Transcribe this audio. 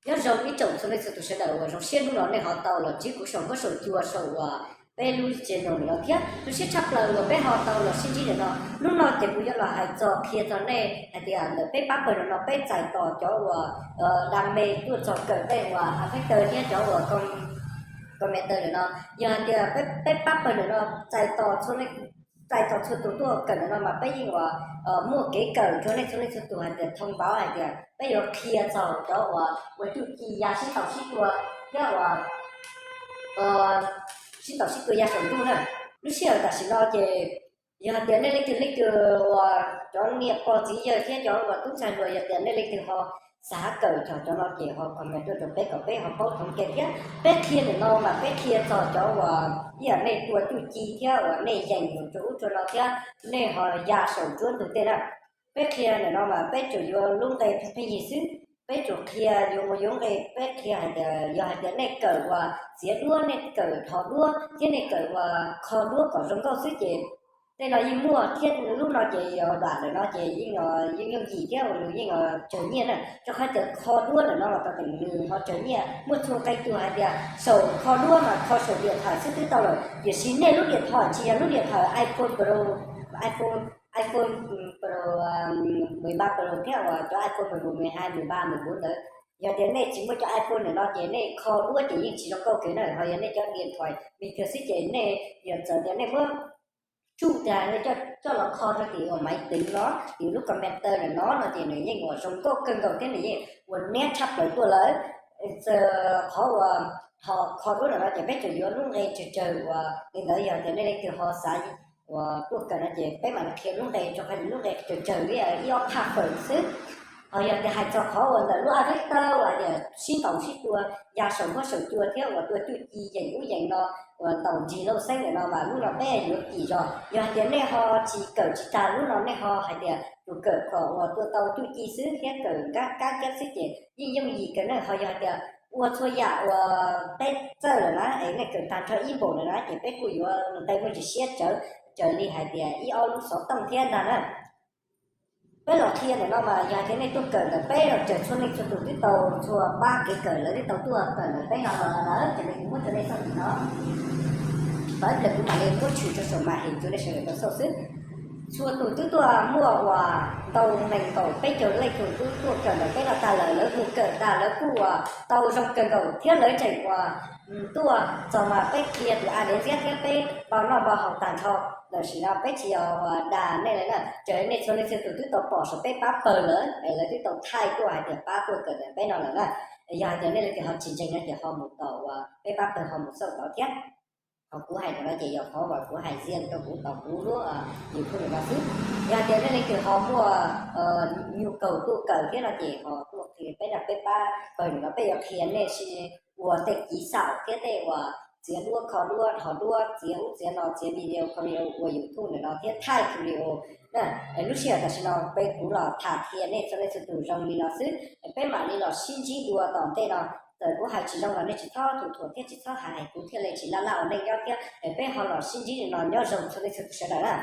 Nyob zoo ib tsoom txhua leej txhua tus sawv daws uas zoo siab hnub no nej ho tau los ntsib kuv saum huab saum cua saum uas peb lub channel no thiab. Zoo siab tshaj plaws uas peb ho tau los sib ntsib ntawm no. Hnub no ces kuv yuav los hais txog qhia txog nej hais tias ntawm peb pab pawg no peb txais tos cov uas da me tuaj txog kawm tej uas a feb taw thiab cov uas commander ntawm no. Yog hais tias peb pab pawg ntawm no txais tos txhua tus tuaj kawm ntawm no mas peb yeej uas muaj kev kawm rau nej txhua leej txhua tus hais tias thoo npauv hais tias peb yuav qhia txog cov uas ua cuj ci ya sib tau sib tua thiab uas sib tau sib tua ya saum ntuj na. Lub sij hawm tam sim no ces yog hais tias nej leej twg leej twg uas cov niam pog txiv yawg thiab cov uas tub ntxhais hluas yog tias nej leej twg ho xav kawm txog cov no ces ho comment tuaj rau peb kom peb ho paub thoob ke thiab. Peb qhia ntawm no mas peb qhia txog cov uas ib yam nej tua cuj ci thiab uas nej yees mus rau ub rau no thiab nej ho ya saum nruab ntug tej na. Peb qhia ntawm no mas peb tsuas yuav lub nqe pheej yig xwb. Peb tsuas qhia yuav mus yuav nqe, peb qhia hais tias yog hais tias nej kawm uas txiav duab, nej kawm dhos duab thiab nej kawm uas kho duab kom zoo nkauj xwb ces tej no yeej muaj thiab. Lub no ces yog dam ntawm no ces yeej yooj yim thiab uas nws yeej tsawg nyiaj na. Rau qhov tias kho duab ntawm no mas tau tias nws ho tsawg nyiaj, muaj txhua qee tus hais tias saum kho duab mas kho saum diam thawm xwb twb tau lawm, tiam sis nej lub diam thawm tsis yog lub diam thawm iPhone Pro, iPhone, iPhone Pro, mười ba Pro thiab uas cov iPhone mười một, mười hai, mười ba, mười bốn ntawd. Yog tias nej tsis muaj cov iPhone ntawm no ces nej kho duab ces yeej tsis zoo nkauj kiag na. Ho yog nej cov diam thawm bình thường xwb ces nej yog txawm tias nej muab tsuj tas nej coj los kho rau tim uas máy tính no, tim lub computer ntawm no no ces nws yeej uas zoo nkauj kawg nkaus thiab nws yeej ua nab tshaj plaws tuaj lawm. Qhov uas ho kho duab ntawm no ces peb tsuas yuav lub nqe tsawg tsawg uas li ntawd. Yog tias nej leej twg ho xav uas tuaj kawm no ces peb mam li qhia lub nqe rau qhov lub nqe tsawg tsawg li ib ob phaj fawm xwb. Ho yog tias hais txog qhov uas ntawm lub a feb taw uas tias sib ntaus sib tua ya saum huab saum cua thiab uas tua cuj ci yeem ub yeem no uas ntaus nrig lauj xeeb ntawm no mas lub no peb yuav kim zog. Yog hais tias nej ho tsis kawm tsis tag lub no nej ho hais tias tus kawm kom uas tua tau cuj ci xwb thiab kawm kab kab kiab xwb ces yeej yooj yim kawg na. Ho yog hais tias ua txhua yam uas peb txawj lawm na es nej kawm tag nrho ib npaum lawm na ces peb kuj yuav nqe muaj ntsis siab tsawv, raws li hais tias ib ob lub xov tooj thiab ntag na. Peb los qhia ntawm no mas yog hais tias nej tuaj kawm ntawm peb los raws txhua leej txhua tus twb tau txhua pab kev kawm lawv twb tau tuaj kawm ntawm peb no los lawm ces kuv muab rau nej xauj tim no. Pab ntawm kuv mam li muab tshwm rau saum mas heem rau nej sawv daws tau xauj xwb. Txhua tus twb tuaj muaj uas ntau nees nkaum peb caug leej tug twb tuaj kawm ntawm peb no tag lawm, lawv mus kawm tag lawv kuj uas tau zoo kawg nkaus thiab lawv tseem uas tuaj txog mas peb qhia tus a dev ntxiab thiab peb npau noj npau haus tag nrho. Tam sim no peb tsis yog uas dag nej lawm na, raws nej txhua leej txhua tus twb tau pom saum peb pab pawg lawm es lawv twb tau thaij tuaj hais tias pab tuaj kawm ntawm peb no lawm na. Yog hais tias nej leej twg ho tsis ntseeg no ces ho mus tom uas peb pab pawg ho mus xauj tod thiab. Qhov kuv hais ntawm no ces yog qhov uas kuv hais ziag rau kuv tom kuv lub YouTube no xwb. Yog hais tias nej leej twg ho muaj nhu kaus tuaj kawm thiab no ces ho tuaj qhia peb no, peb pab pawg no peb yuav qhia nej ua tej kiv xaum thiab tej uas txiav duab kho duab dhos duab txiav ub txiav no txiav video kho video ua YouTube ntawm no thiab thaij video na. Lub sij hawm tam sim no peb kuv los tham qhia nej txhua leej txhua tus zoo li no xwb, peb mam li los sib ntsib dua tom ntej no. Txawm kuv hais tsis zoo los nej tsis txhob tus thuam thiab tsis txhob hais kuv thiaj li tsis laj laj ua neej nyob thiab. Peb ho los sib ntsib li no, nyob zoo txhua leej txhua tus sawv daws na.